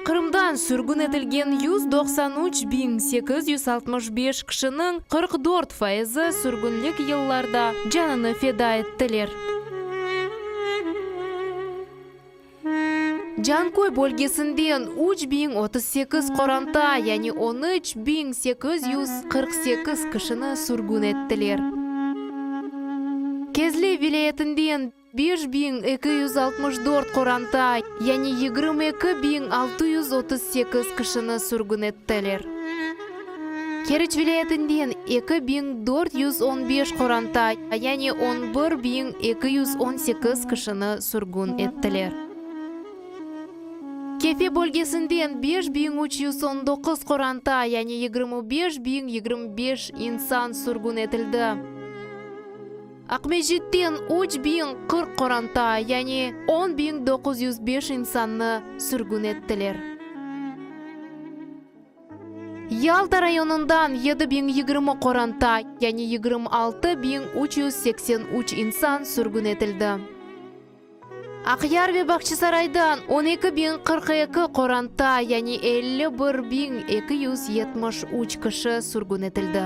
Qırımdan sürgün etilgen 193 865 kişiniñ 44 fayızı sürgünlik yıllarda canını feda ettiler. Canköy bölgesinden 3038 qoranta, yani 13848 kişini sürgün ettiler. Kezlev vilâyetinden 5264 qoranta, yani 22638 kişini sürgün ettiler. Keriç vilâyetinden 2415 qoranta, yani 11218 kişini sürgün ettiler. Kefe bölgesinden 5319 qoranta, yani 25025 insan sürgün etildi. Aqmescitten 3040 qoranta, yani 10905 insannı sürgün ettiler. Yalta rayonından 7020 qoranta, yani 26383 insan sürgün etildi. Aqyar ve Bağçasaraydan 12042 qoranta, yani 51273 kişi sürgün etildi.